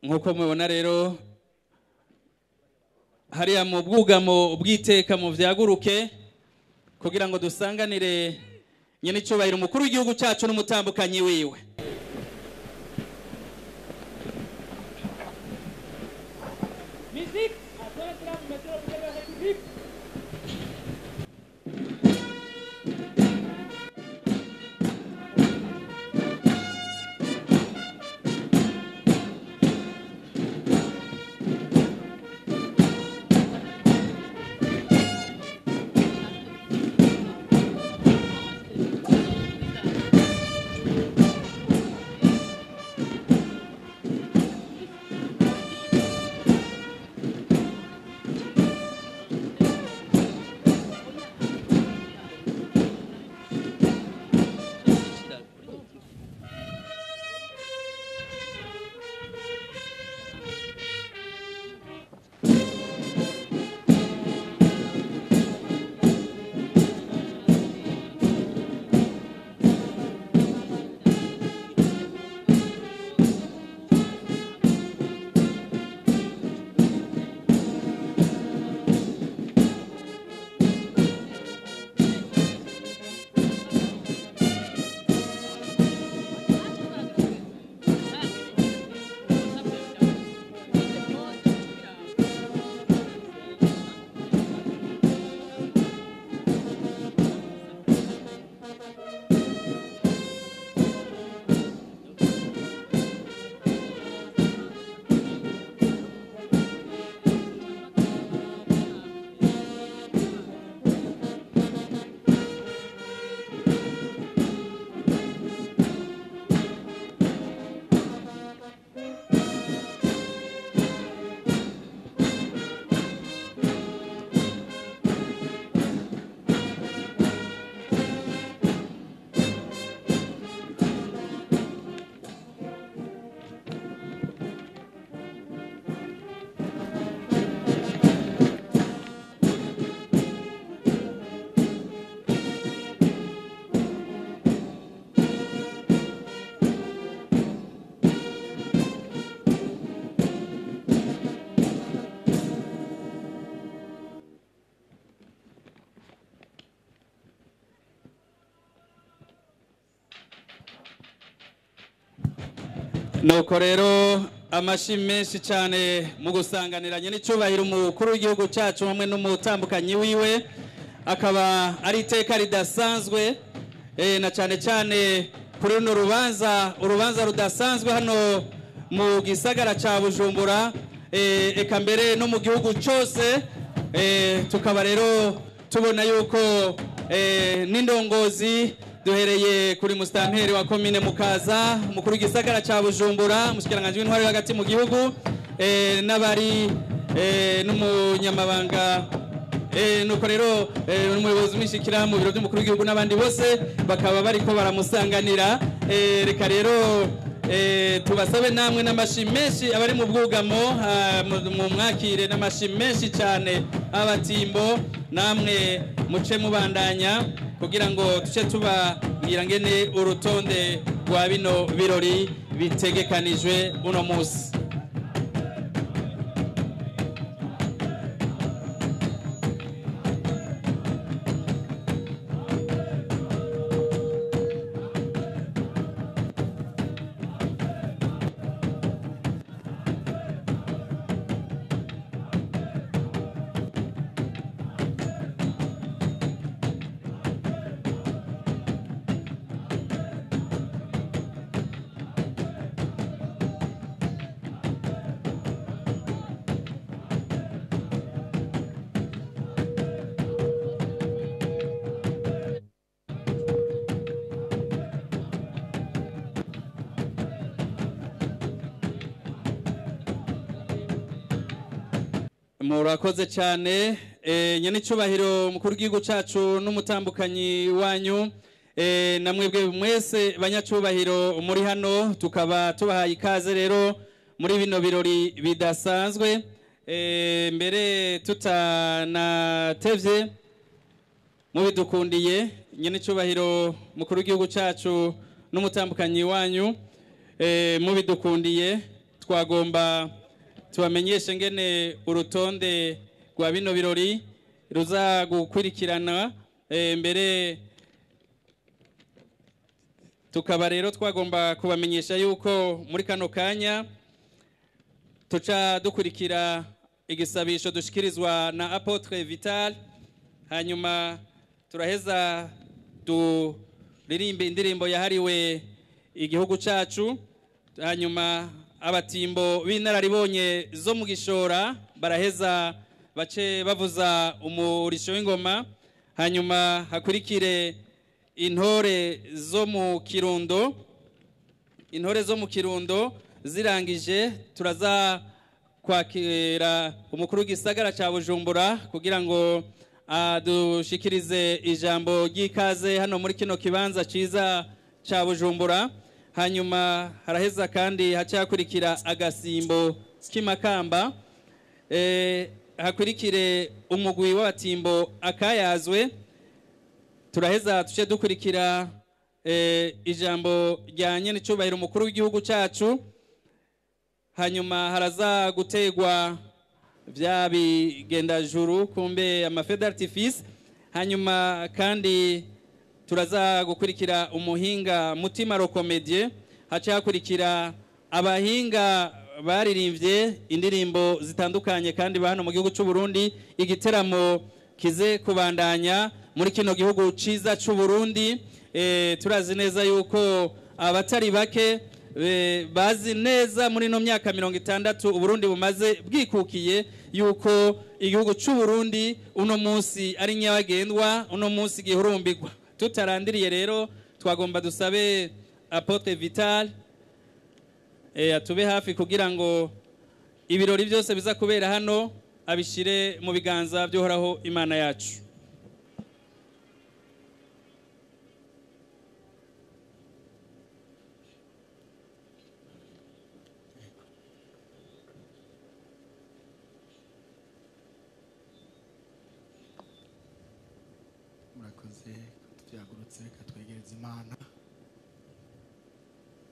Nkuko mubibona rero hariya mu bwugamo bw'iteka mu vyaguruke kugira ngo dusanganire nyene icubahiro umukuru w'igihugu cacu n'umutambukanyi wiwe. Musique, monsieur le président de la République. Nuko rero amashi menshi cyane mu gusanganiranye n'icubahiro umukuru w'igihugu cyacu hamwe n'umutambukanyi wiwe, akaba ari iteka ridasanzwe na cyane cyane kuri runo rubanza, urubanza rudasanzwe hano mu gisagara ca Bujumbura, eka mbere no mu gihugu cyose. Tukaba rero tubona yuko n'indongozi duhereye kuri musitanteri wa komine Mukaza, umukuru w'igisagara ca Bujumbura, umushikiranganji w'intwaro hagati mu gihugu, n'abari n'umunyamabanga, nuko rero n'umuyobozi w'imishikira mu biro by'umukuru w'igihugu n'abandi bose bakaba bariko baramusanganira. Reka rero tubasabe namwe n'amashi menshi abari mu bwugamo, mu mwakire n'amashi menshi cyane abatimbo, namwe muce mubandanya kugira ngo tuce tubabwira ngene urutonde rwa bino birori bitegekanijwe uno munsi. Murakoze cyane nyene icubahiro mukuru w'igihugu cacu n'umutambukanyi wanyu, namwebwe mwese banyacubahiro muri hano, tukaba tubahaye ikaze rero muri bino birori bidasanzwe. Mbere tutanatevye mubidukundiye nyene icubahiro mukuru w'igihugu cacu n'umutambukanyi wanyu, mubidukundiye Twagomba tubamenyeshe ngene urutonde rwa bino birori ruza gukurikirana. Mbere tukaba rero twagomba kubamenyesha yuko muri kano kanya tuca dukurikira igisabisho dushikirizwa na Apotre Vital, hanyuma turaheza turirimbe indirimbo yahariwe igihugu cacu, hanyuma abatimbo b'inararibonye zo mu Gishora baraheza bace bavuza umurisho w'ingoma, hanyuma hakurikire intore zo mu Kirundo. Intore zo mu Kirundo zirangije turaza kwakira umukuru w'igisagara ca Bujumbura kugira ngo adushikirize ijambo ry'ikaze hano muri kino kibanza ciza ca Bujumbura. Hanyuma haraheza kandi haca hakurikira agasimbo k'imakamba, hakurikire umugwi w'abatimbo akayazwe. Turaheza tuce dukurikira ijambo rya nyen'icubahiro umukuru w'igihugu cacu, hanyuma haraza gutegwa vya bigendajuru kumbe amafe d'artifice, hanyuma kandi turaza gukurikira umuhinga Mutima Rokomedie, haca hakurikira abahinga baririmbye indirimbo zitandukanye kandi ba hano mu gihugu c'u Burundi. Igiteramo kize kubandanya muri kino gihugu ciza c'u Burundi. Turazi neza yuko abatari bake bazi neza muri no myaka 60 Uburundi bumaze bwikukiye yuko igihugu c'u Burundi uno munsi ari nyabagendwa, uno munsi gihurumbirwa. Tutarandiriye rero twagomba dusabe Apotre Vital atube hafi kugira ngo ibirori byose biza kubera hano abishire mu biganza by'Uhoraho Imana yacu. Murakoze tubyagurutse katwegereza Imana.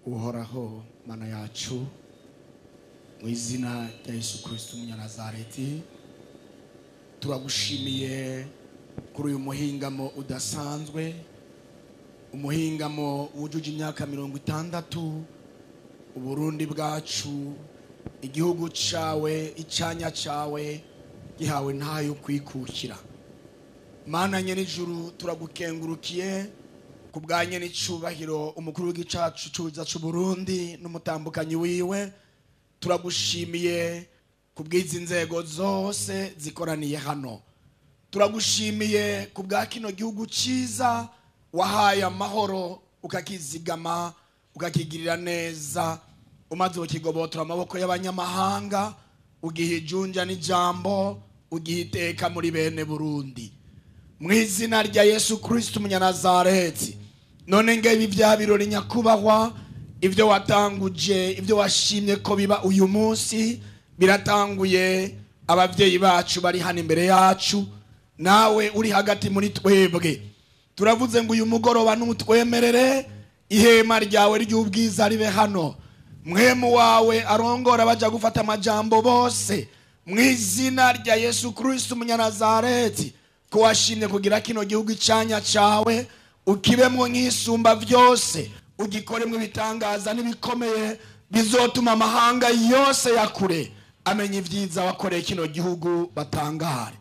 Uhoraho Mana yacu, mu izina rya Yesu Kristo umunyanazareti, turagushimiye kuri uyu muhingamo udasanzwe, umuhingamo wujuje imyaka 60 Uburundi bwacu, igihugu cawe, icanya cawe gihawe ntayo kwikukira. Mana nyen'ijuru, turagukengurukiye ku bwa nyen'icubahiro umukuru w'igicacu cuza c'u Burundi n'umutambukanyi wiwe. Turagushimiye ku bw'izi nzego zose zikoraniye hano. Turagushimiye ku bwa kino gihugu ciza wahaye amahoro, ukakizigama, ukakigirira neza, umaze ukigobotora amaboko y'abanyamahanga, ugiha ijunja n'ijambo, ugiha iteka muri bene Burundi. Mu izina rya Yesu Kristo umunyanazareti, none ngebi vya birori nyakubahwa, ivyo watanguje, ivyo washimye ko biba uyu munsi biratanguye. Abavyeyi bacu bari hano imbere yacu, nawe uri hagati muri twebwe. Turavuze ngo uyu mugoroba nutwemerere ihema ryawe ry'ubwiza ribe hano, mwemu wawe arongora baja gufata amajambo bose, mu izina rya Yesu Kristo umunyanazareti, ko washimye kugira kino gihugu icanya cawe, ukibemwo nk'isumba vyose, ugikoremwo ibitangaza n'ibikomeye bizotuma amahanga yose ya kure amenya ivyiza wakoreye kino gihugu batangare.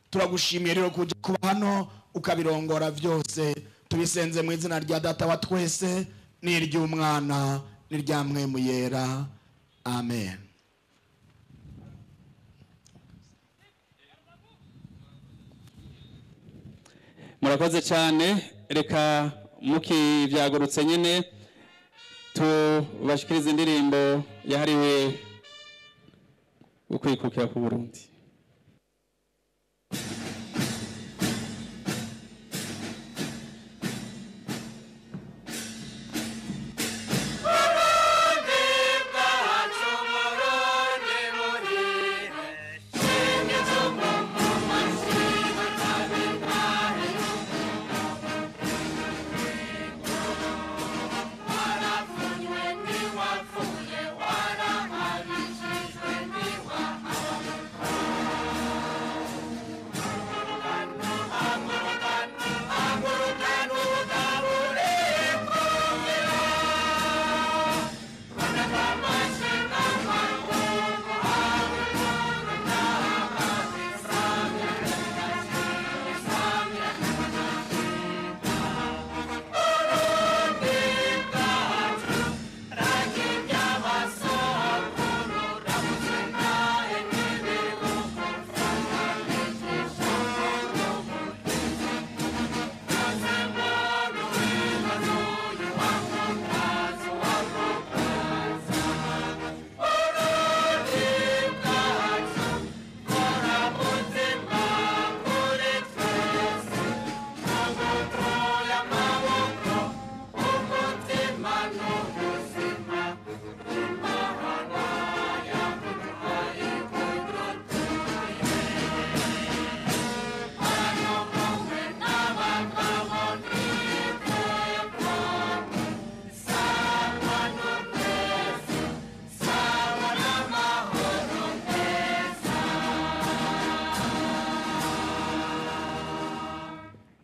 Turagushimiye rero kuja kuba hano ukabirongora vyose. Tubisenze mu izina rya Data wa twese n'iry'Umwana n'irya Mwemu Yera, amen. Murakoze cyane. Reka mukivyagurutse nyene tubashikirize indirimbo yahariwe ukwikukira ku Burundi. Wala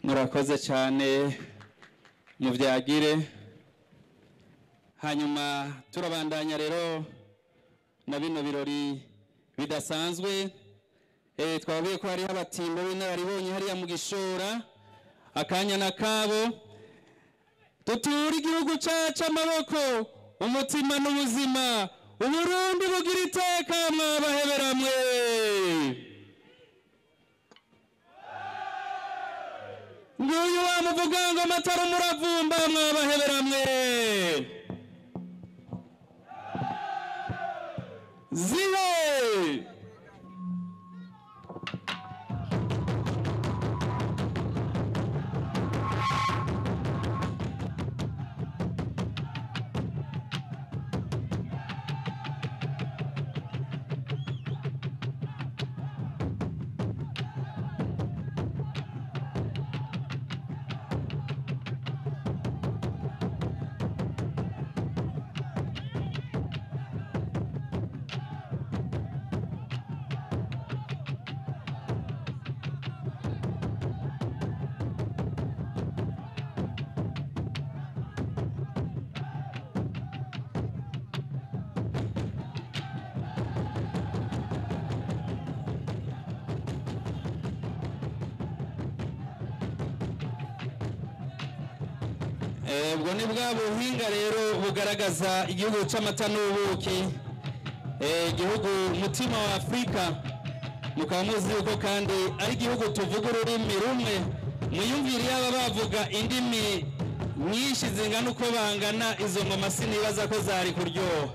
Murakoze cyane, muvyagire. Hanyuma turabandanya rero na bino birori bidasanzwe. Twabwiye ko hariho abatimbo b'inararibonye hariya mu Gishora, akanya na kabo. Duture igihugu cacu amaboko, umutima n'ubuzima, Uburundi bugira iteka mwabaheberamwe. Nguyu wa muvuga ngo amatara umuravumba mwabaheberamwe. Zihe! Ubwo ni bwa buhinga rero bugaragaza igihugu c'amata n'ubuki, igihugu mutima wa Afrika. Mukaba muzi yuko kandi ari igihugu tuvuga ururimi rumwe. Mwiyumvire yaba bavuga indimi nyinshi zingana uko bangana, izo ngoma sinibaza ko zari kuryoha.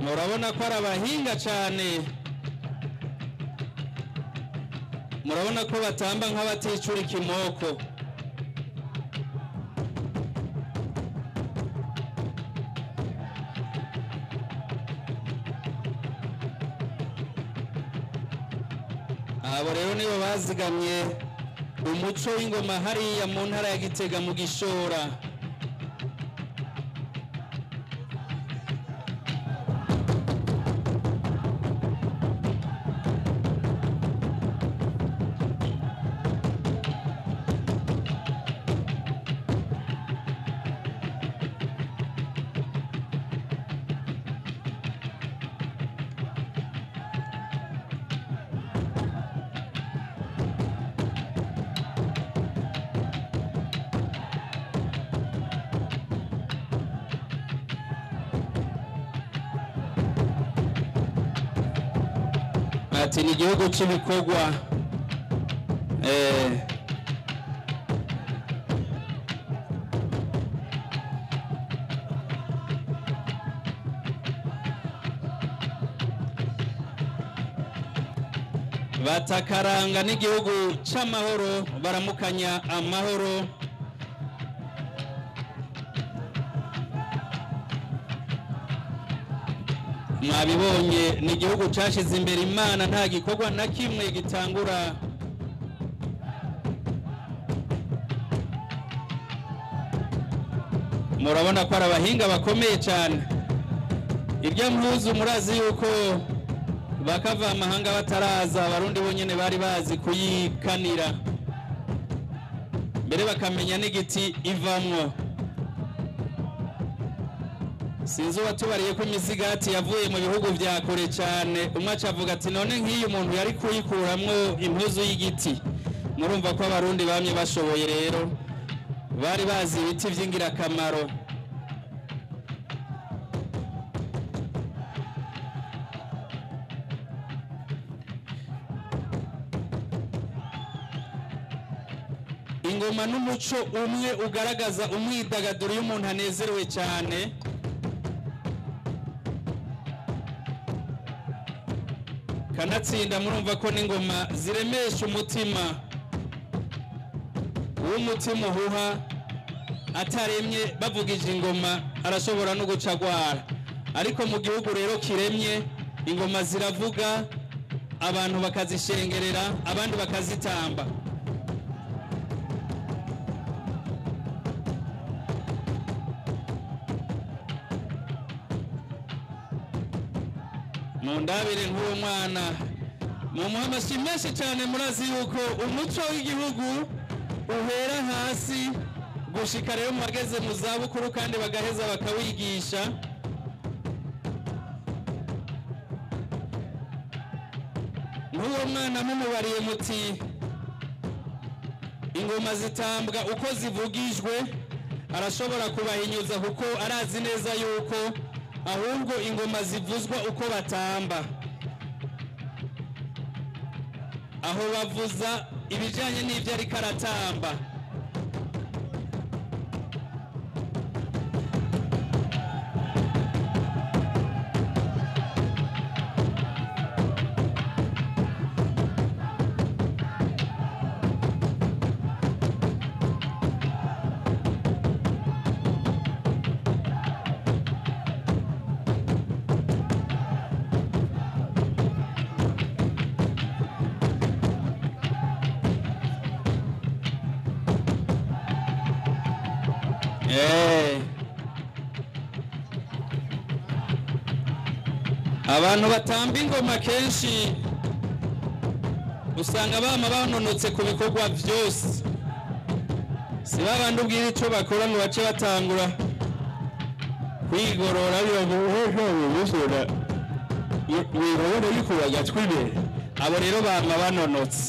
Murabona ko ari abahinga cyane, murabona ko batamba nk'abaticura ikimoko. Abo rero nibo bazigamye umuco w'ingoma hariya mu ntara ya Gitega mu Gishora. Ati ni igihugu cy'ibikorwa. Batakaranga n'igihugu c'amahoro, baramukanya amahoro. Mwabibonye ni igihugu cyashize imbere Imana, nta gikorwa na kimwe gitangura Murabona ko ari abahinga bakomeye cyane. Ibyo mpuzu murazi yuko bakava amahanga bataraza, abarundi bonyene bari bazi kuyikanira mbere bakamenya n'igiti ivamwo. Sinzi uwatubariye ko imisigati yavuye mu bihugu vya kure cyane, umwe acavuga ati none nk'iyo umuntu yari kuyikuramwo impuzu y'igiti. Murumva ko abarundi bamye bashoboye rero, bari bazi ibiti vy'ingirakamaro. Ingoma n'umuco umwe ugaragaza umwidagaduro iyo umuntu anezerewe cyane. Kanatsinda murumva ko n'ingoma ziremesha umutima, uw'umutima uhuha ataremye bavugije ingoma arashobora no guca agwara. Ariko mu gihugu rero kiremye ingoma ziravuga, abantu bakazishengerera, abandi bakazitamba. Mundabire nk'uwo mwana mumuha amashyi menshi cyane. Murazi yuko umuco w'igihugu uhera hasi gushika rero mu bageze mu zabukuru, kandi bagaheza bakawigisha. Nk'uwo mwana mumubariye muti ingoma zitambwa uko zivugijwe, arashobora kubahinyuza kuko arazi neza yuko ahubwo ingoma zivuzwa uko batamba. Aho bavuza ibijyanye n'ibyo ariko aratamba. Abantu batamba ingoma kenshi usanga bama banonotse ku bikorwa byose, si babandi ubwira icyo bakora ngo bace batangura kwigorora bikubaga tw'imbere. Abo rero bama banonotse.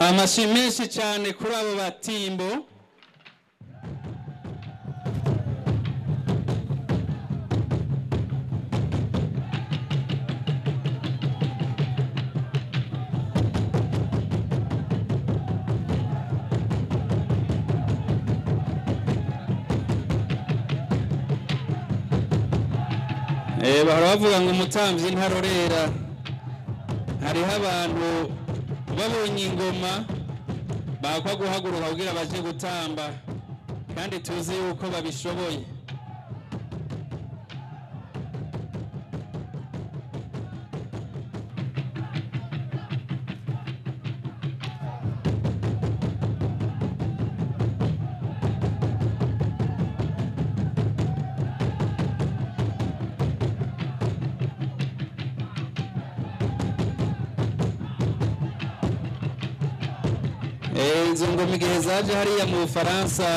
Amashyi menshi cyane kuri abo batimbo. Bahora bavuga ngo umutambyi ntarorera. Hariho abantu babonye ingoma bakwa guhaguruka kugira baje gutamba, kandi tuzi yuko babishoboye. Izo ngoma igihe zaje hariya mu Bufaransa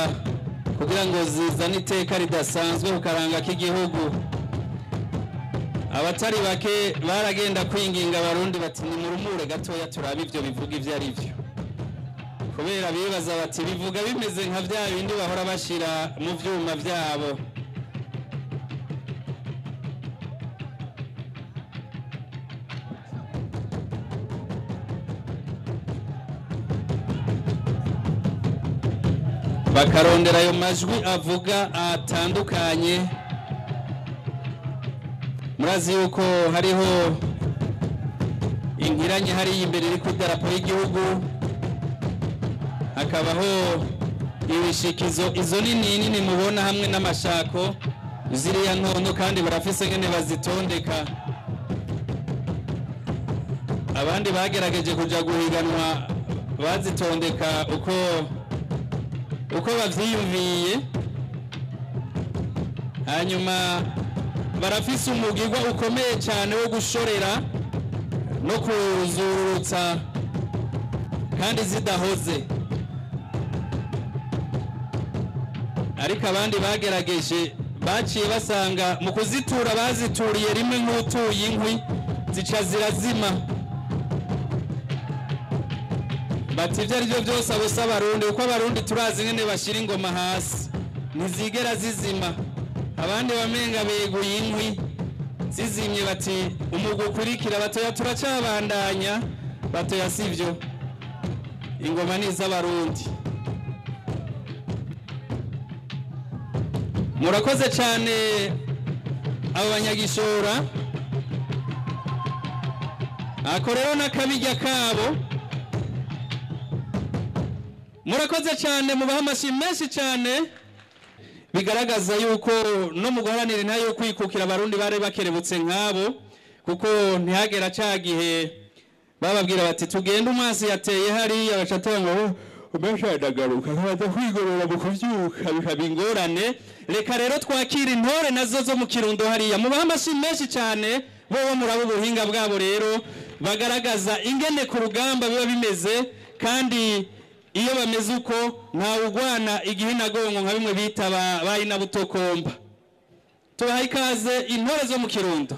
kugira ngo zizane iteka ridasanzwe ku karanga k'igihugu, abatari bake baragenda kwinginga abarundi bati nimurumure gatoya turabe ibyo bivuga ibyo ari byo, kubera bibaza bati bivuga bimeze nka bya bindi bahora bashira mu vyuma byabo. Bakarondera ayo majwi avuga atandukanye. Murazi yuko hariho inkiranye hariya imbere iri ku idarapo y'igihugu, hakabaho ibishikizo izo nini nini mubona hamwe n'amashako ziriya ntono, kandi barafise ngene bazitondeka. Abandi bagerageje kuja guhiganwa bazitondeka uko bavyiyumviye. Hanyuma barafise umugirwa ukomeye cyane wo gushorera no kuzurutsa kandi zidahoze. Ariko abandi bagerageje baciye basanga mu kuzitura bazituriye rimwe nk'utuye inkwi, zica zirazima. Bati ibyo ari byo byose abo si Abarundi, kuko Abarundi turazi ngene bashira ingoma hasi ntizigera zizima. Abandi bamenga beguye inkwi zizimye, bati umugwi ukurikira, batoya turacabandanya, batoya sivyo, ingoma ni iz'Abarundi. Murakoze cyane abo banyagishora. Ako rero n'akabirya kabo. Murakoze cyane, mubaha amashyi menshi cyane. Bigaragaza yuko no mu guharanira intahe yo kwikukira Abarundi bari bakerebutse nk'abo, kuko ntihagera ca gihe bababwira bati tugende umwasi yateye hariya, baca ngo umesha ndagaruka nkaza kwigorora mu kuvyuka bikaba ingorane. Reka rero twakira intore nazo zo mu Kirundo hariya, mubaha amashyi menshi cyane. Bobo murabo ubuhinga bwabo rero bagaragaza ingene ku rugamba biba bimeze, kandi iyo bameze uko ntawugwana igihinagongo nka bimwe bita bayinabutokomba. Tubaha ikaze intore zo mu Kirundo.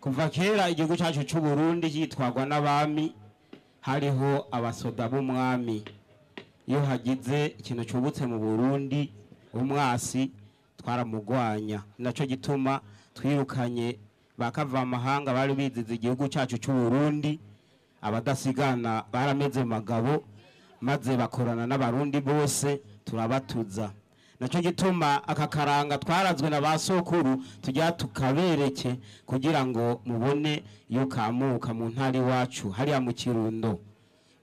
Kuva kera igihugu cyacu cy'u Burundi cyitwagwa n'abami, hariho abasoda b'umwami. Iyo hagize ikintu cyubutse mu Burundi umwasi twaramugwanya, naco gituma twirukanye bakava amahanga bari bizize igihugu cyacu cy'u Burundi. Abadasigana barameze magabo maze bakorana n'Abarundi bose turabatuza. Naco gituma aka karanga twarazwe na basokuru tujya tukabereke kugira ngo mubone iyo kamuka mu ntari wacu hariya mu Kirundo.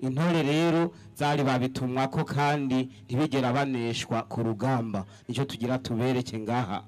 Intore rero zari babitumwa ko kandi ntibigera baneshwa ku rugamba, nicyo tugira tubereke ngaha.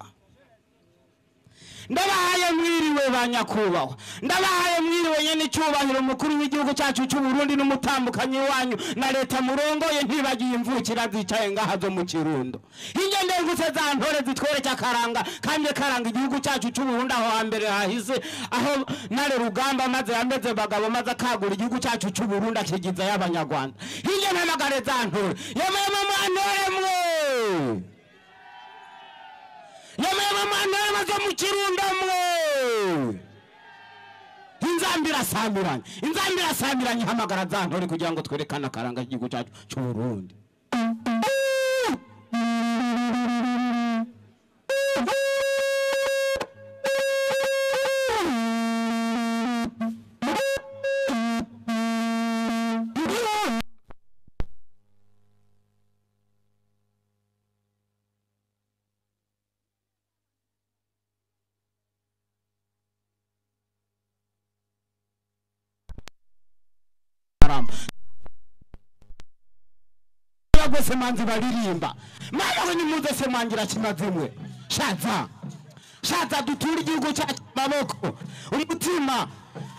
Ndabahaye mwiriwe banyakubahwa, ndabahaye mwiriwe nyene icyubahiro umukuru w'igihugu cyacu cy'u Burundi n'umutambukanyi wanyu na leta murongoye, ntibagiye imvukira zicaye ngaha zo mu Kirundo. Hirya ndengutse za ntore zitwereke akaranga kandi karanga igihugu cyacu cy'u Burundi aho hambere hahise, aho Ntare Rugamba maze yameze bagabo maze akagura igihugu cyacu cy'u Burundi akigiza y'Abanyarwanda. Hirya ntamagare za ntore, yemwe mwa ntore mwe, yemwe mwa ntore zo mu Kirundo mwe. Inzambi irasamiranye, inzambi irasamiranye, hamagara za ntore kugira ngo twerekane akaranga k'igihugu cyacu cy'u Burundi. Bose manzi baririmba, mama we nimuze se mangira kimazimwe. Shaza shaza duture igihugu cyacu maboko umutima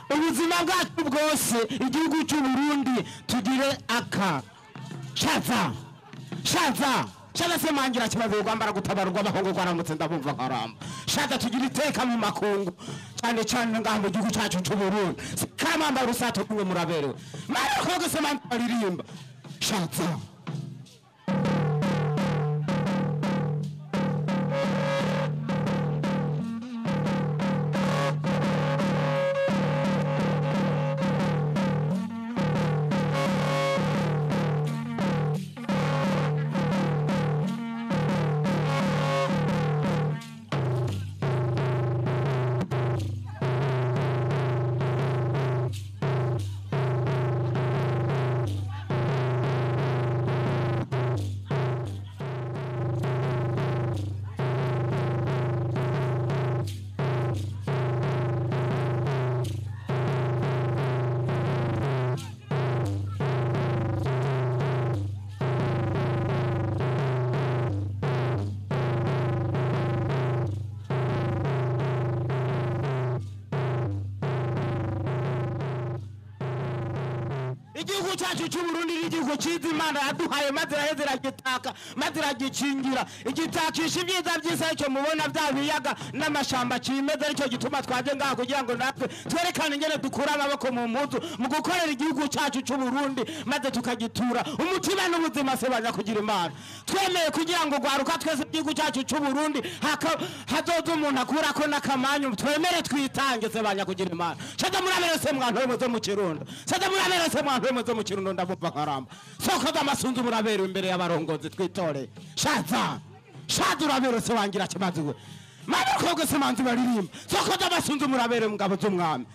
ubuzima bwacu bwose, igihugu cy'u Burundi tugire aka. Shaza shaza shaza se mangira kimaze rwambara gutabarwa abahungu rwaramutse ndabumva nkaramba. Shaza tugire iteka mu makungu cyane cyane ngaha mu gihugu cyacu cy'u Burundi. Kamamba rusato kumwe muraberewe, mama kogo se manzi baririmba. Shaza Igihugu cyacu cy'u Burundi ni igihugu cyiza Imana yaduhaye, maze iraheza iragitaka, maze iragikingira, igitakisha ibyiza byiza icyo mubona bya biyaga n'amashamba kimeza. Aricyo gituma twaje ngaha kugira ngo natwe twerekane ingene dukura amaboko mu mpuzu mu gukorera igihugu cyacu cy'u Burundi, maze tukagitura umutima n'ubuzima. Se banyakugira Imana, twemeye kugira ngo gwaruka twese igihugu cyacu cy'u Burundi hazoza umuntu akurako n'akamanyu, twemere twitange. Se banyakugira Imana, shaza murabere se mwantu muzo mu Kirundo, shaza murabere se mwantu muzo mu Kirundo, ndabumva nkaramba. Soko z'amasunzu muraberewe imbere y'abarongozi twitoreye. Shaza shaza uraberewe se wangira kimazi we mabakobwa se manzi baririmba. Soko z'amasunzu muraberewe mugabo z'umwami.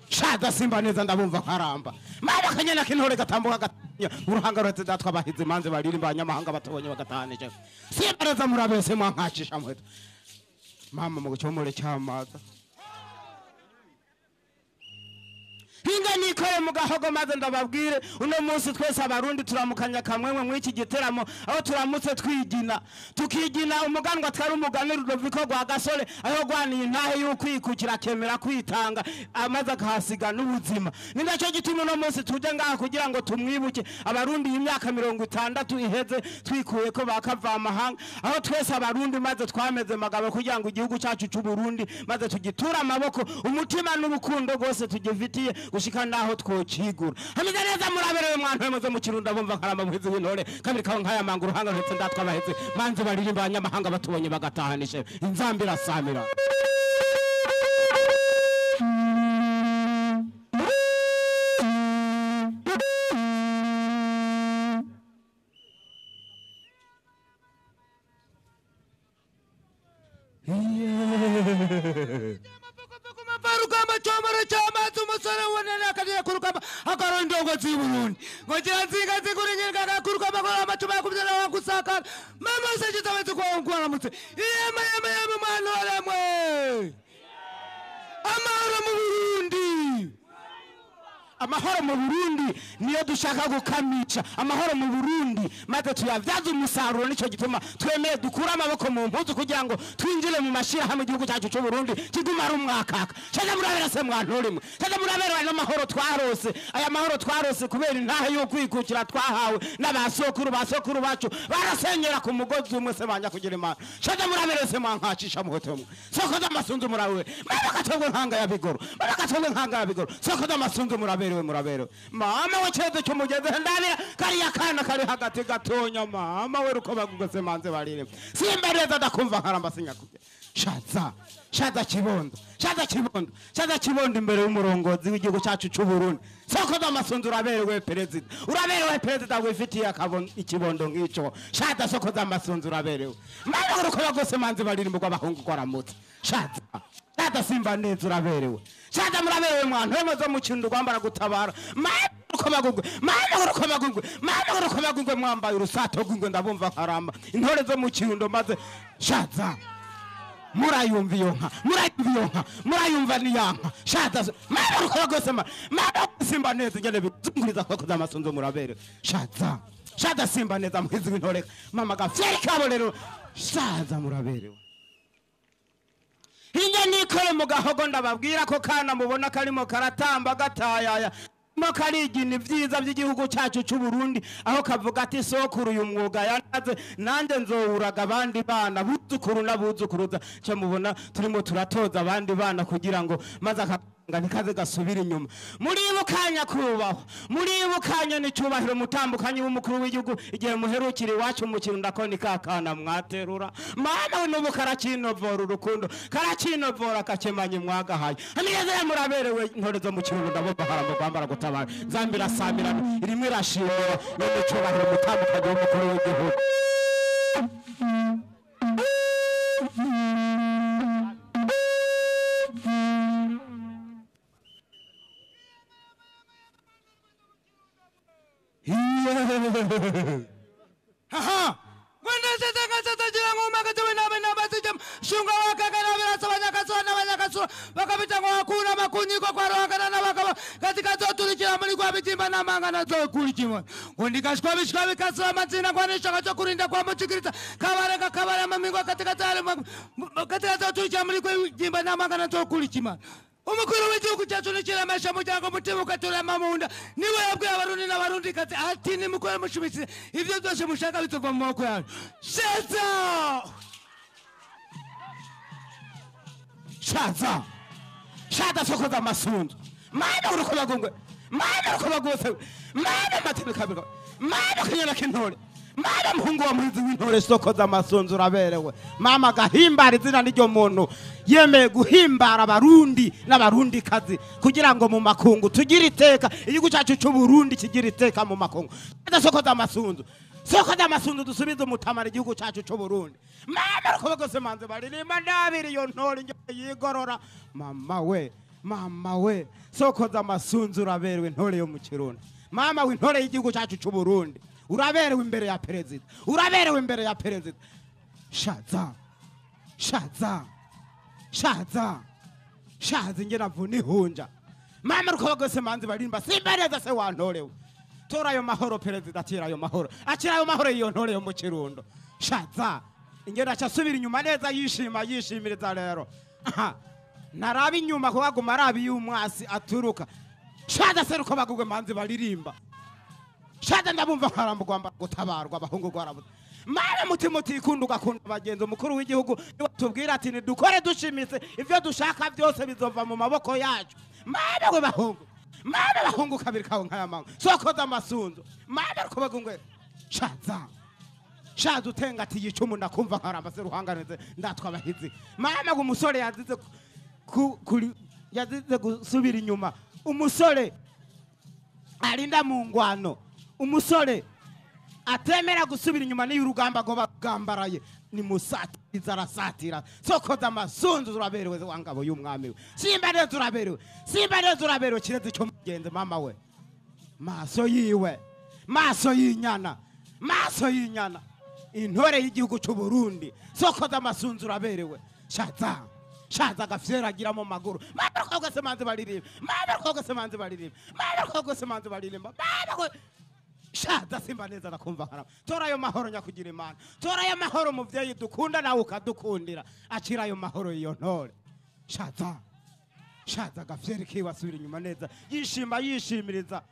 Shaza simba neza ndabumva nkaramba. Mama kanyana kintore gatambuka gatinya uruhanga rwetse datwa bahize manzi baririmba abanyamahanga batobonye bagatahanije. Simba neza muraberewe se mwankashisha muheto mama mu cyomore cyamaza. Hinga nikore mu gahogo maze ndababwire uno munsi twese abarundi turamukanya kamwemwe mw'iki giteramo, aho turamutse twigina tukigina umuganwa twari umugani Rudoviko rwa Gasore, aho gwaniye intahe y'ukwikukira akemera kwitanga amaze akahasiga n'ubuzima. Ni nacyo gituma uno munsi tuje ngaha kugira ngo tumwibuke. Abarundi imyaka 60 iheze twikuye ko bakava amahanga, aho twese abarundi maze twameze magabo kugira ngo igihugu cyacu cy'u Burundi maze tugitura amaboko umutima n'urukundo rwose tugifitiye gushika naho twokigura. Hamize neza muraberewe mwantu muze mu Kirundo bumva nkaramba muhizi w'intore kabiri kaho nkaya manga uruhanga rwetse ndatwa baheze manzi baririmba abanyamahanga batubonye bagatahanishe inzambi irasamira. Rugamba cyomoro cyamazi umusore wonene akagera ku rugamba akarondongo z'Uburundi ngo gira nzinga ziguringirwa ku rugamba ngo amacuba kubyara wagusakara mama se kitabetse ko ngwaramutse yema yema yema mwana waremwe amahoro mu Burundi. Amahoro mu Burundi niyo dushaka gukamica, amahoro mu Burundi maze tuyavyaze umusaruro. Nico gituma twemeye dukura amaboko mu mpuzu kugira ngo twinjire mu mashirahamwe igihugu cyacu cy'u Burundi kiguma ari umwakaka. Shaza murabera se mwantu rimwe, shaza murabera ayo mahoro twarose, aya mahoro twarose kubera intahe yo kwikukira twahawe n'abasokuru basokuru bacu barasenyera ku mugozi umwe se banyakugira Imana. Shaza murabera se mwankashisha muhoto mwe. Soko z'amasunzu murawe mama katogwe nkanga ya bigoro, mama katogwe nkanga ya bigoro. Soko z'amasunzu murabe murabero mama we cyezo cyumugeze ndabira kariya kana kari hagati gatonya mama we ruko bagugose manze barire simba neza ndakumva nkaramba sinyakuye. Shaza shaza kibondo, shaza kibondo, shaza kibondo imbere y'umurongozi w'igihugu cyacu cy'u Burundi. Soko z'amasunzu uraberewe perezida, uraberewe perezida wifitiye akabondo ikibondo nk'ico. Shaza soko z'amasunzu uraberewe mama ruko bagose manze barire mugwa bahungu kwaramutse. Shaza shaza simba neza uraberewe, shaza muraberewe mwantu muzo mu Kirundo rwambara gutabara mama ruko bagugwe, mama ruko bagugwe, mama ruko bagugwe mwambaye urusato gungwe ndabumva nkaramba intore zo mu Kirundo maze shaza murayumva iyo nka, murayumva iyo nka, murayumva niyanka. Shaza mama ruko bagose mama simba neza ingene bizunguriza koko z'amasunzu muraberewe. Shaza shaza simba neza muhizi w'intore mama gafyeri kabo rero shaza muraberewe. Hinga nikore mu gahogo ndababwira ko kana mubona karimo karatamba gatayaya mo karigina ibyiza by'igihugu cyacu cy'u Burundi, aho kavuga ati sokuru uyu mwuga yanaze nande nzowuraga abandi bana buzukuru n'abuzukuruza. Cyo mubona turimo turatoza abandi bana kugira ngo maze akanga ntikaze gasubira inyuma. Muribukanya kubaho, muribukanya n'icubahiro mutambukanye w'umukuru w'igihugu igihe muherukira iwacu mu Kirundo ko ni kakana mwaterura mama we n'ubu karakinovora urukundo karakinovora kakemanye mwagahaye. Ameza muraberewe intore zo mu Kirundo ndabumva haramba rwambara gutabara nzambira samirana irimwe irashimira n'icubahiro mutambukanye w'umukuru w'igihugu. Haha Ngwendeshetekatsatagira ngumakatewe nabe shunga wakakana birasabanyakasura n'abanyakasura bakabita ngo hakuna makunyiko kwa rohakana n'abakaba katika zotulikira muri kwa bitimba n'amangana zokulikimwa ngo ndikashwa bishwa bikasura mazina kwanisha cyo kurinda kwa muchikirita kabareka kabara mamingwa katika tare katika zotulikira muri kwa bitimba n'amangana zokulikimwa Umukuru w'igihugu cyacu n'ikiremesha muryango mutima ugaturema mu nda, niwe yabwiye Abarundi n'Abarundi kati ati nimukore mushumitse ibyo byose mushaka bitova mu maboko yanyu. Shaza shaza shaza sokoza amasunzu mana urukobagungwe mana urukobagose mana matebekabirwa mana kanyana k'intore mana muhungu wa muhizi w'intore sokoza amasunzu uraberewe mama gahimbara izina n'iryo muntu yemeye guhimbara Abarundi n'Abarundi kazi kugira ngo mu makungu tugire iteka, igihugu cyacu cy'u Burundi kigira iteka mu makungu. Sokoza amasunzu, sokoza amasunzu dusubize umutamara igihugu cyacu cy'u Burundi. Mama rukobagose manze baririmba ndabiri iyo ntore yigorora mama we, mama we sokoza amasunzu uraberewe intore yo mu Kirundi, mama w'intore y'igihugu cyacu cy'u Burundi uraberewe imbere ya perezida, uraberewe imbere ya perezida. Shaza shaza shaza shaza ingera vuna ihunja mama rukobagose manze barimba simba neza se wantorewe. Tora ayo mahoro perezida, akira ayo mahoro, akira ayo mahoro iyo ntore yo mu Kirundo. Shaza ingera acasubira inyuma neza yishima yishimireza rero naraba inyuma kuko aguma araba iyo umwasi aturuka. Shaza se rukobagugwe manze baririmba shaza ndabumva nkarambugwamba gutabarwa abahungu gwarabuze. Mara mutima utikunda ugakunda abagenzi. Umukuru w'igihugu niwe tubwira ati nidukore dushimitse ivyo dushaka byose bizova mu maboko yacu. Mara we bahungu, mara bahungu kabiri kawe nk'aya sokoza amasunzu mara rukobagungwe. Shaza shaza utenga ati yicumu ndakumva nkaramba se ruhanganize ndatwa abahizi. Mama ngo umusore yazize yazize gusubira inyuma, umusore arinda mu ngwano, umusore atemera gusubira inyuma niyo urugamba ngo bagambaraye ni musatiriza arasatira. Sokoza amasunzu uraberewe wangabo y'umwami we, simba neza uraberewe, simba neza uraberewe kireze cyo mugenzi mama we. Maso yiwe, maso y'inyana, maso y'inyana intore y'igihugu cy'u Burundi. Sokoza amasunzu uraberewe. Shaza shaza gafyera agira mu maguru mama rukobagose manze baririmba mama rukobagose manze baririmba mama rukobagose manze baririmba mama shaza simba neza ndakumva nkaramba. Tora ayo mahoro nyakugira Imana, tora ayo mahoro muvyeyi dukunda nawe ukadukundira, akira ayo mahoro iyo ntore. Shaza shaza gafyera kiwe asubira inyuma neza yishima yishimiriza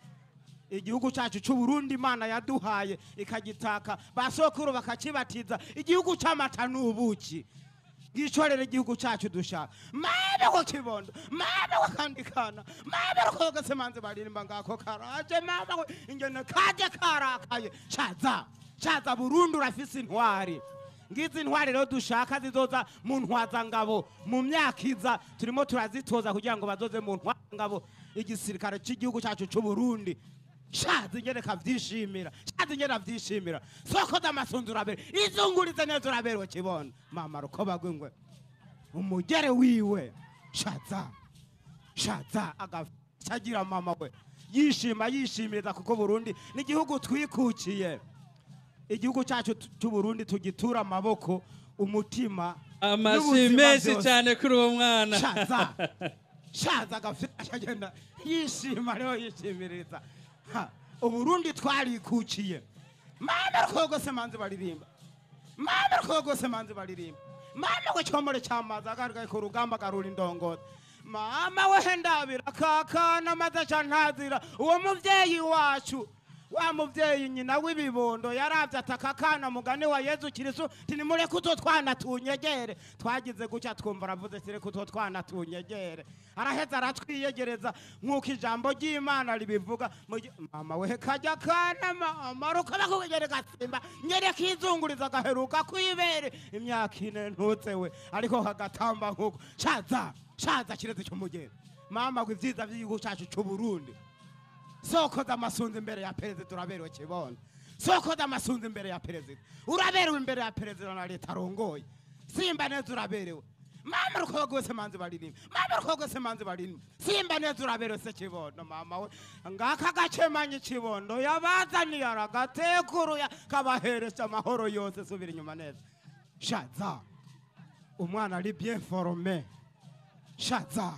igihugu cyacu cy'u Burundi Imana yaduhaye ikagitaka basokuru bakakibatiza igihugu cy'amata n'ubuki. Gicorere igihugu cyacu dushaka mama ko kibondo mama ko kandikana mama ko gasemanze baririmba ngako karaje mama ko ingene kaje karakaye. Shaza shaza Burundi urafise intwari, ngizi intwari rero dushaka zizoza mu ntwaza ngabo mu myaka iza turimo turazitoza kugira ngo bazoze mu ntwaza ngabo igisirikare cy'igihugu cyacu cy'u Burundi. Shaza ingene kavyishimira, shaza ingene avyishimira. Sokoza amasunzu urabere izungurize neza uraberewe kibondo mama rukobagwingwe umugere wiwe. Shaza shaza agacagira mama we yishima yishimiriza kuko Burundi ni igihugu twikukiye, igihugu cyacu cy'u Burundi tugitura amaboko umutima. Amashi menshi cyane kuri uwo mwana. Shaza shaza agafyagenda yishima rero yishimiriza. Uburundi twarikukiye mama rukobagose manze baririmba mama rukobagose manze baririmba mama we cyomore cyamaza agaruka ku rugamba garura indongozi mama we ndabira kakana maze cyantazira uwo muvyeyi wacu wa muvyeyi nyina w'ibibondo yaravye atakakana mugani wa Yezu Kristo tinimureke utwo twana tunyegere. Twagize gucya twumva aravuze tireke utwo twana tunyegere, araheza aratwiyegereza nkuko ijambo ry'Imana ribivuga. Mama we kajya kana mama rukaba gatsimba nyereka izunguriza gaheruka kwibere imyaka ine ntutse we ariko kagatamba nkuko. Shaza shaza kireze cyo mugere mama ngo ivyiza by'igihugu cyacu cy'u Burundi. Sokoza amasunzu imbere ya perezida uraberewe kibondo, sokoza amasunzu imbere ya perezida uraberewe imbere ya perezida na leta arongoye simba neza uraberewe mama rukobagose manze baririmba mama rukobagose manze baririmba simba neza uraberewe se kibondo mama we ngaka gacemanye kibondo yabazaniye aragatekuru kabaheresha amahoro yose. Subira inyuma neza. Shaza umwana ari bien formé. Shaza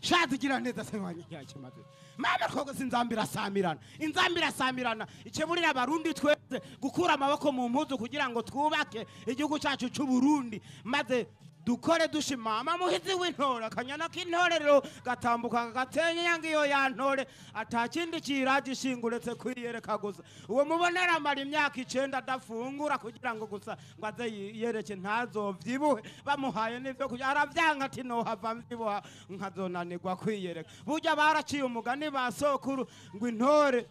shaza igira neza se wanyakimaze mama rukobagose inzambira samirana inzambira samirana ikeburira Abarundi twese gukura amaboko mu mpuzu kugira ngo twubake igihugu cyacu cy'u Burundi maze Dukore dushimama muhizi w'intore akanyana k'intorero gatambuka gatenye ngiyo ya ntore atakindi kiraje ishinguretse kwiyereka gusa. Uwo mubonera amara imyaka 9 adafungura kugira ngo gusa ngo aze yiyereke ntazovyibuhe, bamuhaye n'ivyo kurya aravyanka ati nohava mvyibuha nkazonanirwa kwiyereka. Burya baraciye umugani ba sokuru ngo intore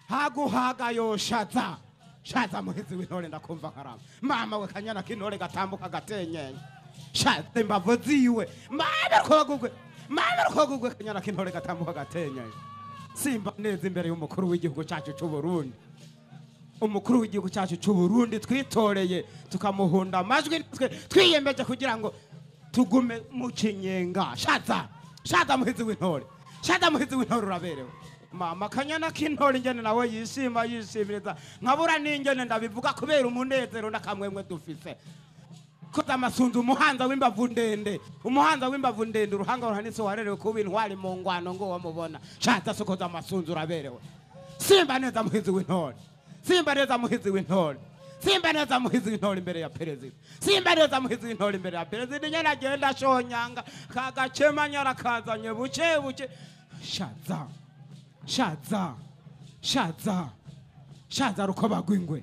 haguhaga yoshaza. Shaza muhizi w'intore ndakumva karama. Mama we kanyana k'intore gatambuka gatenyenye. Shaza imbavu ziwe. Mama rukogugwe. Mama rukogugwe kanyana k'intore gatambuka gatenyenye. Simba neza imbere y'umukuru w'igihugu cyacu cy'u Burundi. Umukuru w'igihugu cyacu cy'u Burundi twitoreye tukamuhunda amajwi twiyemeje kugira ngo tugume mu kinyenga. Shaza. Shaza muhizi w'intore. Shaza muhizi w'intore uraberewe. Mama kanyana k'intore ingene nawe yishima yishimiriza nkabura n'ingene ndabivuga kubera umunezero nakamwemwe dufise. Koza amasunzu umuhanza w'imbavu ndende, umuhanza w'imbavu ndende uruhanga ruhanitse warerewe kuba intwari mu ngwano ngo wamubona. Shaza sokoza amasunzu uraberewe. Simba neza muhizi w'intore. Simba neza muhizi w'intore. Simba neza muhizi w'intore imbere ya perezida. Simba neza muhizi w'intore imbere ya perezida. Nyana agenda shonyanga kagacema nyarakazanye buke buke. Shaza. Shaza, shaza, shaza rukoba gwingwe,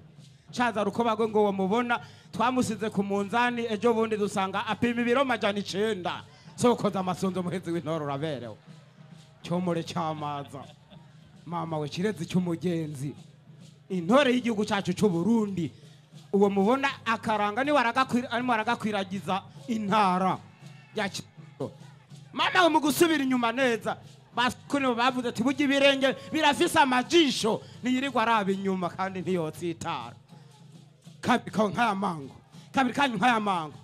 shaza rukoba gwingwe uwo mubona twamusize ku munzani ejo bundi dusanga apima ibiro 900. Sokoza amasunzu muhizi w'intore uraberewe. Cyomore cyamaza mama we kirezi cy'umugenzi intore y'igihugu cyacu cy'u Burundi. Uwo mubona akaranga ni waragakwira arimo aragakwiragiza intara ya mama we mu gusubira inyuma neza. Bakuni bavuze ati burya ibirenge birafise amajisho niyirirwa araba inyuma kandi ntiyotsitara. Kabiri kawe nk'ayamango, kabiri kanyu nk'ayamango.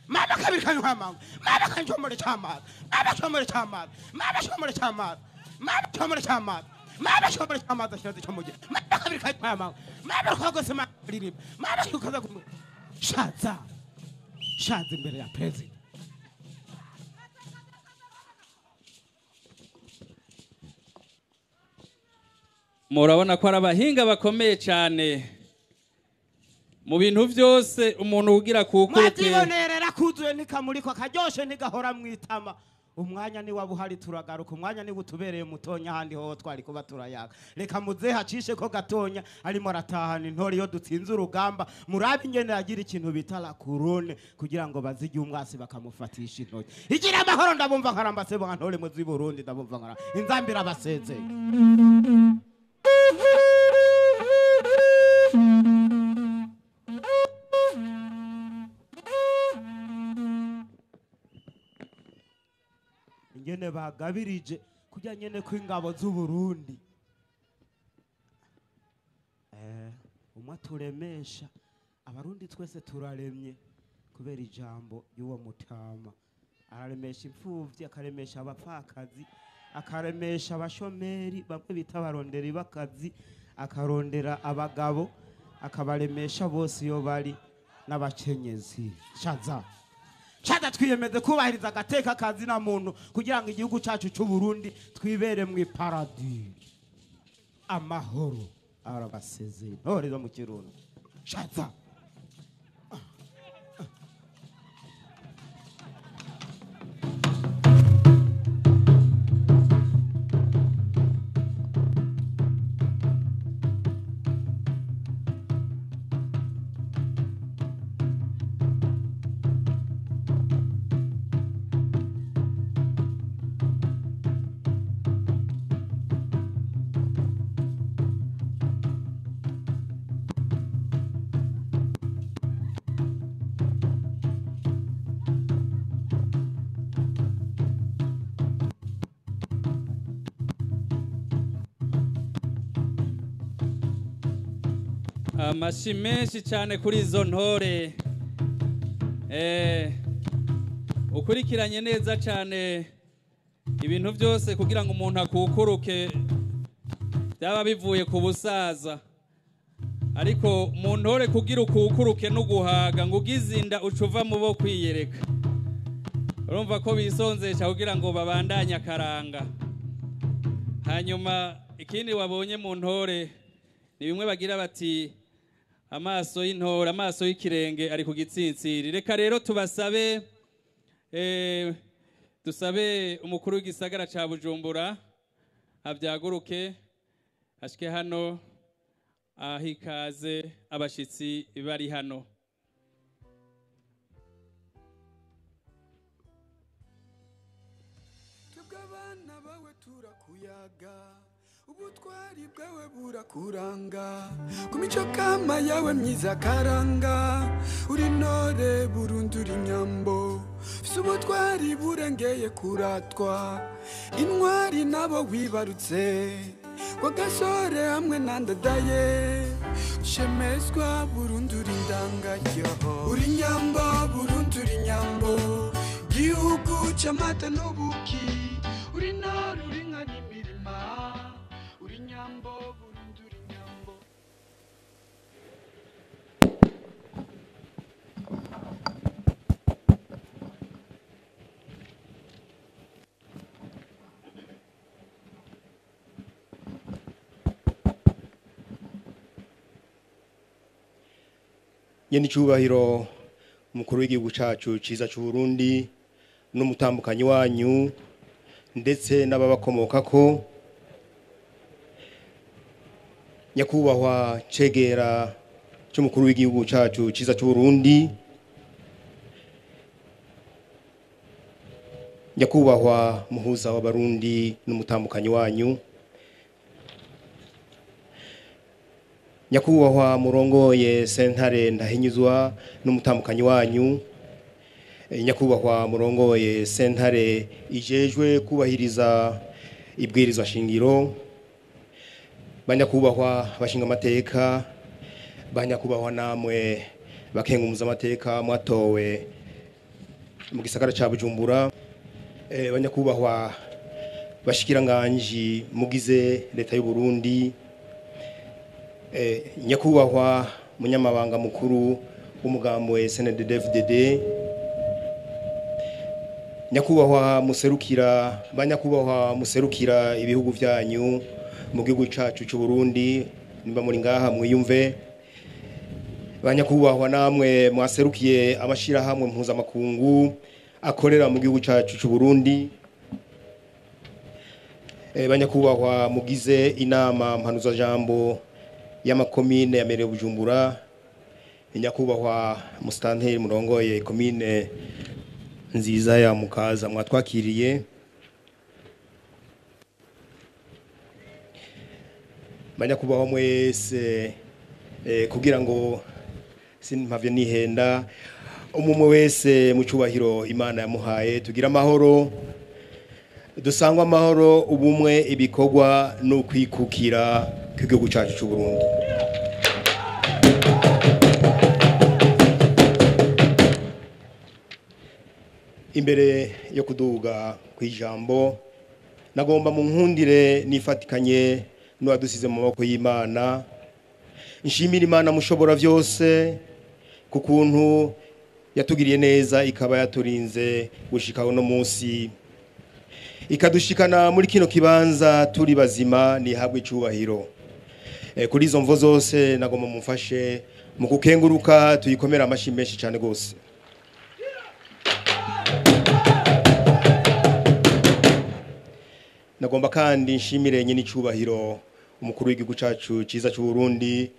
Mama kabiri kanyu nk'ayamango. Mama kanyu cyomore cyamazi. Mama cyomore cyamazi. Mama cyomore cyamazi. Mama cyomore cyamazi. Mama cyomore cyamazi kibazo cyo mugihe. Mama kabiri kanyu nk'ayamango. Mama rwagose maririmba. Mama kukaza shaza. Shaza imbere ya president. Murabona ko ari abahinga bakomeye cyane mu bintu byose umuntu ugira kukuruke. Mwazibonerera kuzuye ntikamurikwa karyoshe ntigahora mwitama. Umwanya ni wabuhari turagaruka, umwanya ni utubereye mutonya handi ho twari kuba turayaga. Reka muzehe acishe ko gatonya arimo aratahana intore iyo dutsinze urugamba. Murabe ingene yagira ikintu bita la couronne kugira ngo bazige umwasi bakamufatisha intoki. Igira amahoro ndabumva nkaramba se bwa ntore muzi Burundi ndabumva nkaramba. Inzambira abasezeye. Ingene bagabirije kujya nyene kw'ingabo z'u Burundi. Umwe turemesha abarundi twese turaremye kubera ijambo y'uwo mutama. Araremesha imfuvyi, akaremesha abapfakazi, akaremesha abashomeri bamwe bita barondera bakazi, akarondera abagabo, akabaremesha bose iyo bari n'abakenyezi. Shaza. Shaza twiyemeze kubahiriza agateka kazi na muntu kugira ngo igihugu cyacu cy'u Burundi twibere mu paradis. Amahoro arabasezeye ntore zo mu Kirundo. Shaza. Amashi menshi cyane kuri izo ntore. Ukurikiranye neza cyane ibintu byose kugira ngo umuntu akukuruke byaba bivuye ku busaza. Ariko mu ntore kugira ukukuruke no guhaga ngo ugizinda ucuva mu bo kwiyereka. Urumva ko bisonzesha kugira ngo babandanye akaranga. Hanyuma ikindi wabonye mu ntore ni bimwe bagira bati Amaso y'intore, amaso y'ikirenge ari ku gitsintsiri. Reka rero tubasabe, dusabe umukuru w'igisagara ca Bujumbura avyaguruke ashike hano ahikaze abashitsi bari hano. Twebwe bawe turakuyaga, ubutwari bwawe burakuranga, ku mico kama yawe myiza karanga, uri ntore burundu uri nyambo, ufise ubutwari burengeye kuratwa, intwari nabo wibarutse, kwa gasore hamwe na Ndadaye, ushemezwa burundu uri ndangaryoho, uri nyambo burundu uri nyambo, gihugu c'amata n'ubuki, uri ntore uri nka n'imirima, uri nyambo burundu uri nyambo. Nyene icubahiro umukuru w'igihugu cacu ciza c'u Burundi n'umutambukanyi wanyu ndetse n'ababakomokako, nyakubahwa cegera c'umukuru w'igihugu cacu ciza c'u Burundi, nyakubahwa muhuza w'abarundi n'umutambukanyi wanyu, nyakubahwa murongoye sentare ndahinyuzwa n'umutambukanyi wanyu, nyakubahwa murongoye sentare ijejwe kubahiriza ibwirizwa shingiro, banyakubahwa bashinga amateka, banyakubahwa namwe bakengumuza amateka mwatowe mu gisagara ca Bujumbura, banyakubahwa bashikiranganji mugize leta y'u Burundi, nyakubahwa munyamabanga mukuru w'umugambo wa SNDD-FDD, nyakubahwa muserukira, banyakubahwa muserukira ibihugu vyanyu mu gihugu cacu c'u Burundi, nimba muri ngaha mwiyumve, banyakubahwa namwe mwaserukiye amashirahamwe mpuzamakungu akorera mu gihugu cacu c'u Burundi, banyakubahwa mugize inama mpanuzajambo y'amakomine ya Mairie Bujumbura, nyakubahwa mustanteri murongoye komine nziza ya Mukaza mwatwakiriye, banyakubahwa mwese, kugira ngo simpavye nihenda, umumwe wese mu cubahiro Imana yamuhaye, tugira amahoro, dusangwa amahoro, ubumwe, ibikorwa no kwikukira kw'igihugu cacu c'u Burundi. Imbere yo kuduga kwijambo, nagomba mu nkundire nifatikanye n'uwadusize mu maboko y'Imana, nshimira Imana mushobora vyose ku kuntu yatugiriye neza ikaba yaturinze gushika uno munsi, ikadushikana muri kino kibanza turi bazima, nihabwe icubahiro. Kuri izo mvo zose nagomba mumfashe mu kukenguruka, tuyikomera amashi menshi cane gose. Nagomba kandi nshimire nyene icubahiro umukuru w'igihugu cacu ciza c'u Burundi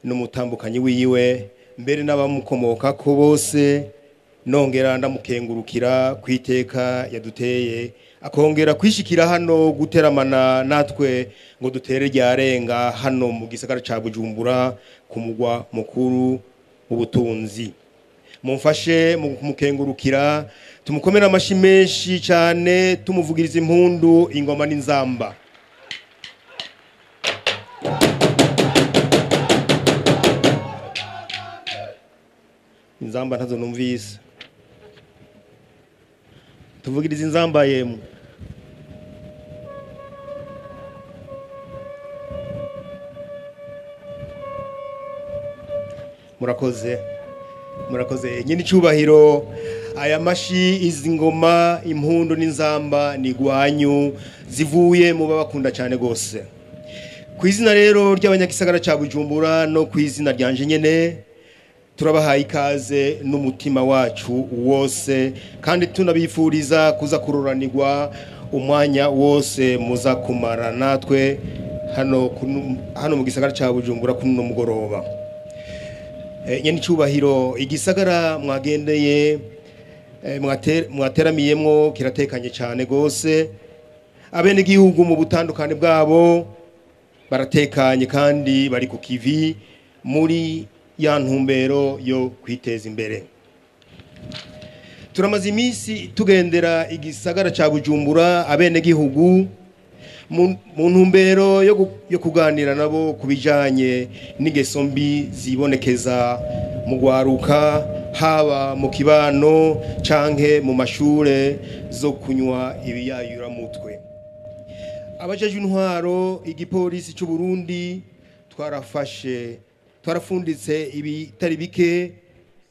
n'umutambukanyi wiwe, mbere n'abamukomokako bose, nongera ndamukengurukira kwiteka yaduteye, akongera kwishikira hano guteramana natwe ngo dutere ryarenga hano mu gisagara ca Bujumbura ku mugwa mukuru w'ubutunzi. Mumfashe mu kumukengurukira, tumukomera amashi menshi cane, tumuvugiriza impundu, ingoma n'inzamba. Inzamba ntazo numvise, tuvugiriza inzamba yemwe. Murakoze, murakoze nyine icubahiro. Aya mashi, izi ngoma, impundu n'inzamba ni gwanyu, zivuye mu babakunda cyane gose. Ku izina rero ry'abanyagisagara ca Bujumbura no ku izina ryanje nyene, turabahaye ikaze n'umutima wacu wose, kandi tunabifuriza kuza kuroranirwa umwanya wose muza kumara natwe hano mu gisagara ca Bujumbura kuno mugoroba. Nyene icubahiro, igisagara mwagendeye, mwateramiyemwo kiratekanye cyane gose. Abenegihugu mu butandukane bwabo baratekanye kandi bari ku kivi muri ya ntumbero yo kwiteza imbere. Turamaze iminsi tugendera igisagara ca Bujumbura, abenegihugu, mu ntumbero yo kuganira nabo ku bijanye n'ingeso mbi zibonekeza mu gwaruka, haba mu kibano canke mu mashure, zo kunywa ibiyayuramutwe. Abajejwe intwaro, igipolisi c'u Burundi, twarafashe, twarafunditse ibitari bike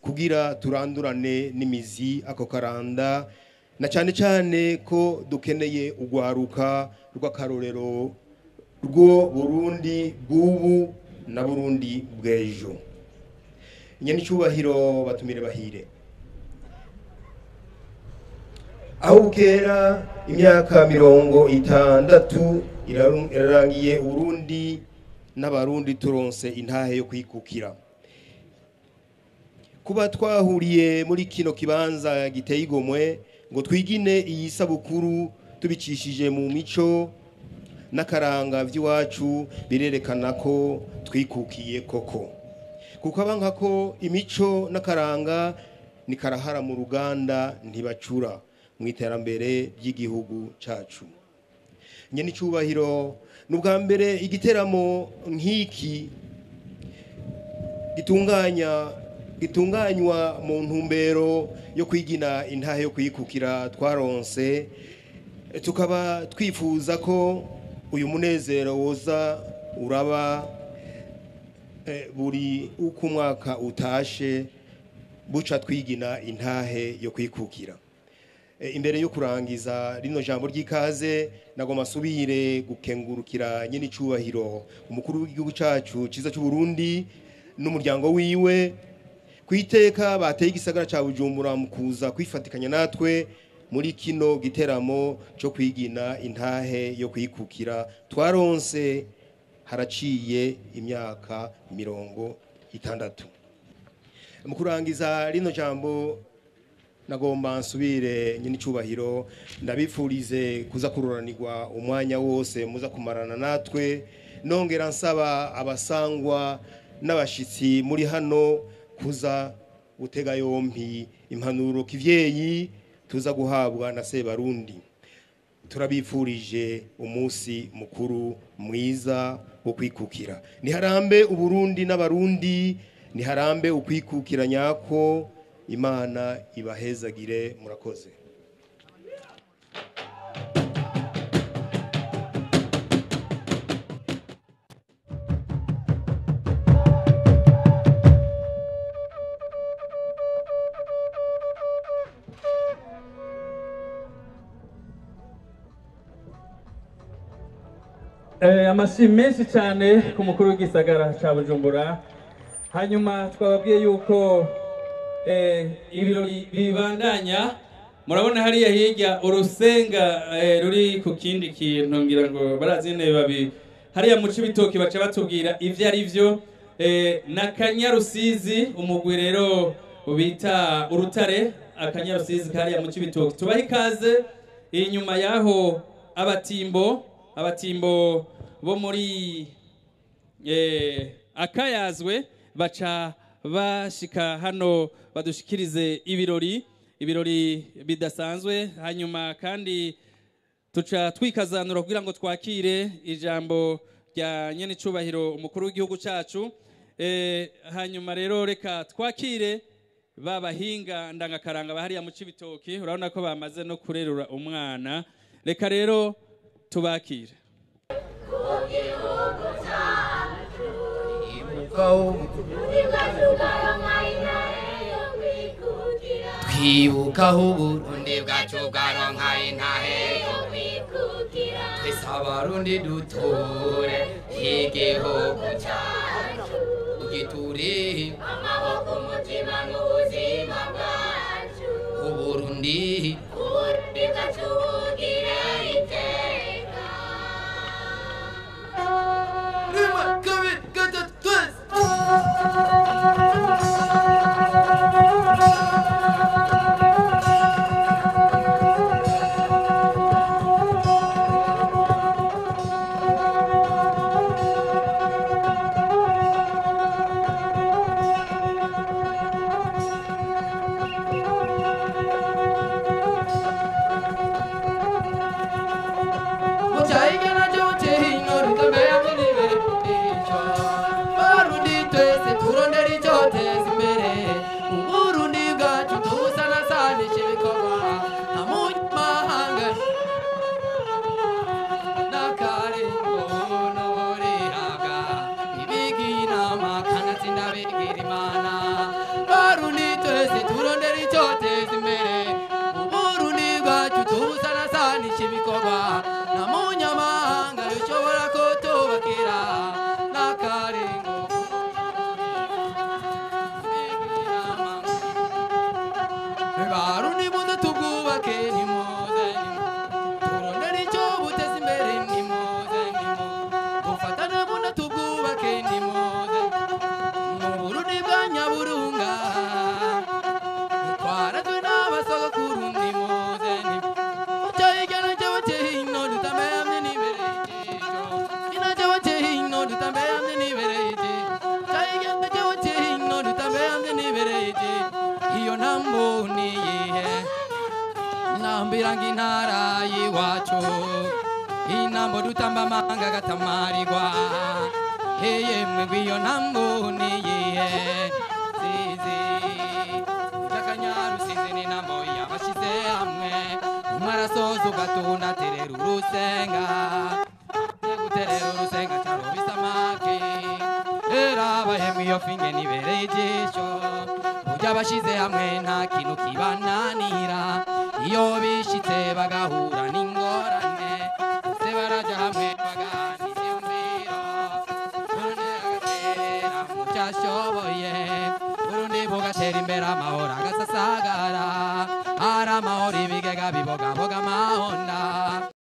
kugira turandurane n'imizi ako karanda, na cyane cyane ko dukeneye ugwaruka rw'akarorero rwo Burundi bw'ubu na Burundi bw'ejo. Nyene icubahiro, batumire bahire, aho bukera imyaka 60 irarangiye Urundi n'Abarundi turonse intahe yo kwikukira. Kuba twahuriye muri kino kibanza giteye igomwe ngo twigine iyi sabukuru tubicishije mu mico n'akaranga vy'iwacu, birerekana ko twikukiye koko, kuko abanka ko imico n'akaranga ni karahara mu ruganda ntibacura mu iterambere ry'igihugu cacu. Nyene icubahiro, n'ubwa mbere igiteramo nk'iki gitunganywa mu ntumbero yo kwigina intahe yo kwikukira twaronse, tukaba twifuza ko uyu munezero woza uraba buri uko umwaka utashe, buca twigina intahe yo kwikukira. Imbere yo kurangiza rino jambo ry'ikaze, nagomba asubire gukengurukira nyene icubahiro umukuru w'igihugu cacu ciza c'u Burundi n'umuryango wiwe kwiteka bateye igisagara ca Bujumbura mu kuza kwifatikanya natwe muri kino giteramo cyo kwigina intahe yo kwikukira twaronse haraciye imyaka 60. Mu kurangiza rino jambo, nagomba nsubire nyine icubahiro ndabifurize kuza kuroranirwa umwanya wose muza kumarana natwe, nongera nsaba abasangwa n'abashitsi muri hano kuza gutega yompi impanuro kivyeyi tuza guhabwa na Sebarundi. Turabifurije umunsi mukuru mwiza wo kwikukira. Niharambe Uburundi n'Abarundi, niharambe ukwikukira nyako. Imana ibahezagire. Murakoze. Amashyi menshi cyane ku mukuru w'igisagara cya Bujumbura. Hanyuma twababwiye yuko ibirori bibandanya. Murabona hariya hirya urusenga ruri ku kindi kintu, ngira ngo barazine babi hariya mu Cibitoki baca batubwira ivyo ari vyo. Na Kanyarusizi, umugwi rero bita Urutare Akanyarusizi kariya mu Cibitoki, tubaha ikaze. Inyuma yaho abatimbo bo muri Akayazwe baca bashika hano badushikirize ibirori bidasanzwe. Hanyuma kandi tuca twikazanura kugira ngo twakire ijambo rya nyene icubahiro umukuru w'igihugu cacu. Hanyuma rero reka twakire babahinga ndangakaranga bahariya mu Cibitoki, urabona ko bamaze no kurerura umwana. Reka rero tubakire. Twibuka aho Uburundi bwacu bwaronka intahe yo kwikukira. Twese Abarundi dutore igihugu cyacu ugiture amaboko umutima n'ubuzima bwacu Uburundi Uburundi bwacu bugire iteka. Rimwe, kabiri, gatatu, twese. Nambiranga intara y'iwacu inambo dutamba amanga gatamarirwa yemwe ngwiyo ntambo niyihe zizi Jakanyarusizi ni ntambo yabashize hamwe umarasoza ugatunda terera urusenga guterera urusenga carobisa amake erabahemwe iyo finge nibereye ijisho burya abashize hamwe nta kintu kibananira iyo bishitse bagahura n'ingorane bose baraja hamwe bagahana ivyumviro Burundi agaterera mu vyashoboye Burundi bugatera imbere amahoro agasasagara ari amahoro ibigega bibogaboga amahonda.